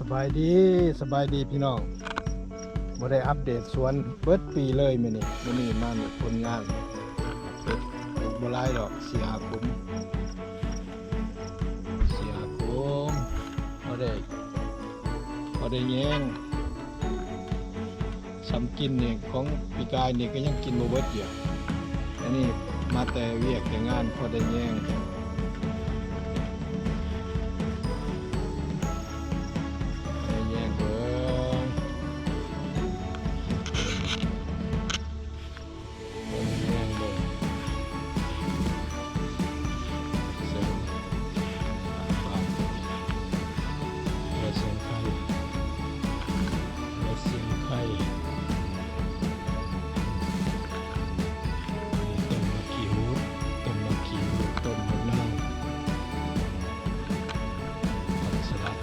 ສະບາຍດີ ສະບາຍດີພີ່ນ້ອງ ບໍ່ໄດ້ອັບເດດສວນເບິດປີເລີຍມື້ນີ້. ມື້ນີ້ມາເບິ່ງຜົນງານ ເຮັດບໍ່ຫຼາຍດອກ ສີ່ຫ້າຂຸມ ສີ່ຫ້າຂຸມ ພໍໄດ້ ພໍໄດ້ແຍງ. ສ່ຳກິນນີ້ ຂອງປີກາຍນີ້ກໍຍັງກິນບໍ່ເບິດຢູ່. ອັນນີ້ມາແຕ່ວຽກແຕ່ງານ ພໍໄດ້ແຍງ ໄດ້ແຍງເບິ່ງ ເບິ່ງ ເບິ່ງ ເຊິ່ງ ເບິ່ງເຊິ່ງໄຂ່ ເບິ່ງເຊິ່ງໄຂ່ ຕົ້ນໝາກຂີ້ຫູດ ຕົ້ນໝາກຂີ້ຫູດ ຕົ້ນໝາກນາວ ຜັກສະຫຼັດ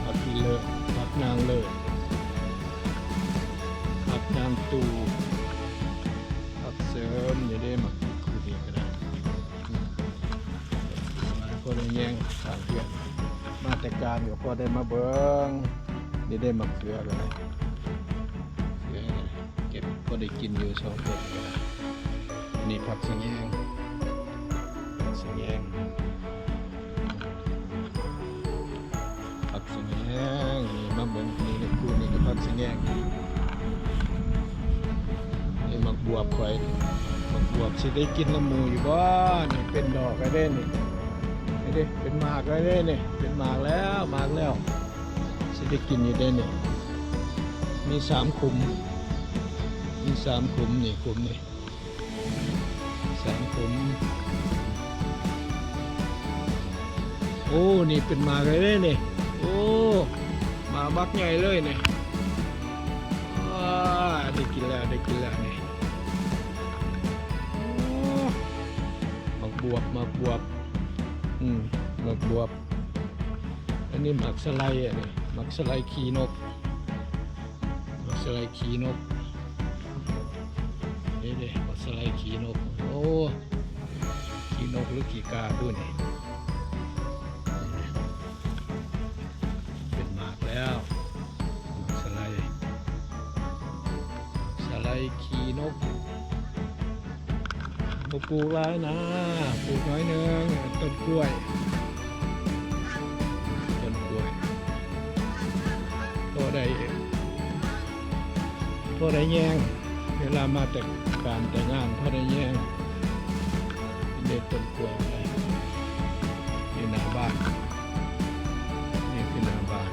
ຜັກອີເລີດ ຜັກນາງເລີດ ຜັກນາງຕູ່ ຜັກເສີມ ນີ້ເດ້ ໝາກ ຄືນີ້ກໍໄດ້ ມາພໍໄດ້ແຍງ ສ້າງເຮືອນ ມາແຕ່ການກໍພໍໄດ້ມາເບິ່ງ ນີ້ເດ້ ໝາກເຂືອກໍໄດ້ ເຂືອກໍໄດ້ ເກັບພໍໄດ້ກິນຢູ່ສອງຕົ້ນກໍໄດ້. ນີ້ຜັກສະແງງ ຜັກສະແງງ ຜັກສະແງງ ນີ້ມາເບິ່ງ ນີ້ ນີ້ ຄູ່ນີ້ກໍຜັກສະແງງ ນີ້ໝາກບວບຂ້ອຍ ໝາກບວບຊິໄດ້ກິນນຳໝູຢູ່ບໍ່? ນີ້ເປັນດອກແລ້ວເດ້ນີ້ ນີ້ເດ້ ເປັນໝາກແລ້ວເດ້ນີ້ ເປັນໝາກແລ້ວ ໝາກແລ້ວ ຊິໄດ້ກິນຢູ່ເດ້ນີ້ ມີສາມຂຸມ ມີສາມຂຸມ ນີ້ຂຸມນີ້ ສາມຂຸມ ໂອ້ ນີ້ເປັນໝາກເລີຍເດ້ນີ້ ໂອ້ ໝາກບັກໃຫຍ່ເລີຍນີ້ ອ້າ ໄດ້ກິນແລ້ວ ໄດ້ກິນແລ້ວນີ້ ໂອ້ ໝາກບວບ ໝາກບວບ ອືມ ໝາກບວບ ອັນນີ້ໝາກສະໄລ ອັນນີ້ໝາກສະໄລຂີ້ນົກ ໝາກສະໄລຂີ້ນົກ ນີ້ເດ້ ໝາກສະໄລຂີ້ນົກ ໂອ້ ຂີ້ນົກຫຼືຂີ້ກາບຸນີ້ ເປັນໝາກແລ້ວ ໝາກສະໄລ ສະໄລຂີ້ນົກ ບໍ່ປູກຫຼາຍນາ ປູກໜ້ອຍໜຶ່ງ ຕົ້ນກ້ວຍ ຕົ້ນກ້ວຍ ພໍໄດ້ ພໍໄດ້ແຍງ ເວລາມາແຕ່ການແຕ່ງານ ພໍໄດ້ແຍງ ເດັດຕົ້ນກ້ວຍໄດ້ ຢູ່ໜ້າບ້ານ ນີ້ຄືໜ້າບ້ານ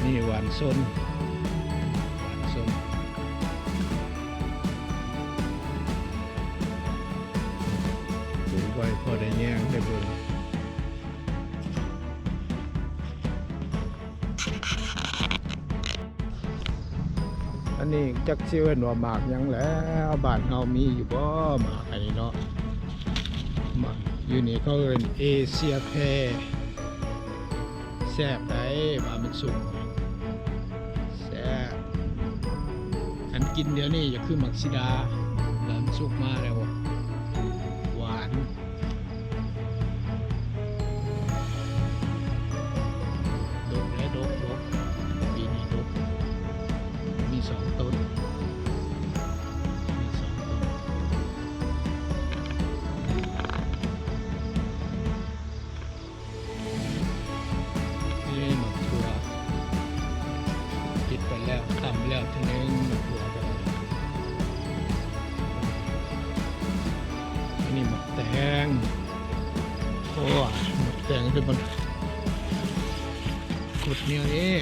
ນີ້ຫວ່ານສົນ ຫວ່ານສົນ ປູກໄວ້ພໍໄດ້ແຍງໄດ້ເບິ່ງ. ອັນນີ້ຈັກຊິເອີ້ນວ່າໝາກຫຍັງແຫຼະ ບ້ານເຮົາມີຢູ່ບໍ່ໝາກອັນນີ້ເນາະ ໝາກຢູ່ນີ້ເຂົາເອີ້ນເອເຊຍແພ ແຊບໃດ໋ ວ່າມັນສຸກ ແຊບ ຄັນກິນດຽວນີ້ຈະຄືໝາກສີດາ ວ່າມັນສຸກມາແລ້ວ ຫວານ ດົກແຫຼະ ດົກ ດົກ ປີນີ້ດົກ ມີສອງຕົ້ນ ມີສອງຕົ້ນ ນີ້ໝາກຖົ່ວ ເຮັດໄປແລ້ວ ຕຳໄປແລ້ວເທື່ອໜຶ່ງ ໝາກຖົ່ວກໍໄດ້ ອັນນີ້ໝາກແຕງ ໂອ້ ໝາກແຕງເປັນມັນ ຂຸດແນວນີ້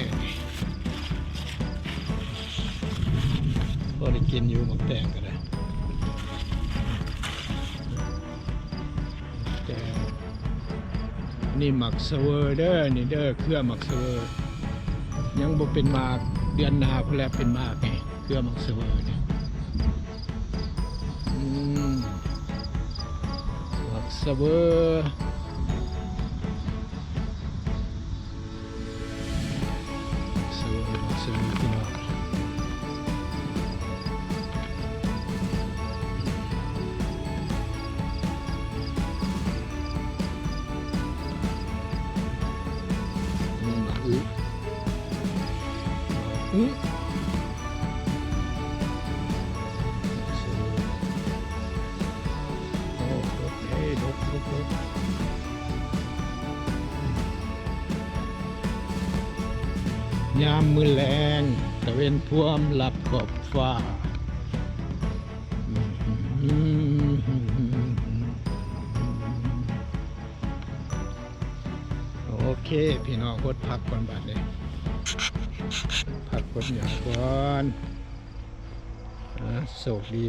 ພໍໄດ້ກິນຢູ່ໝາກແຕງກໍໄດ້ ແຕງ ນີ້ໝາກສະເວີເດີ ນີ້ເດີ ເຄືອໝາກສະເວີ ຍັງບໍ່ເປັນໝາກ ເດືອນໜ້າພຸ້ນແຫຼະເປັນໝາກນີ້ ເຄືອໝາກສະເວີນີ້ ອືມ ໝາກສະເວີ. ຊື່ ຊື່ພີ່ນ້ອງ ຍາມມື້ແລງ ຕາເວັນພວມລັບຂອບຟ້າ. ໂອເຄ ພີ່ນ້ອງ ຫົດຜັກກ່ອນບາດນີ້ ພັກຫົດຫຍັງກ່ອນ. ອາ ໂຊກດີ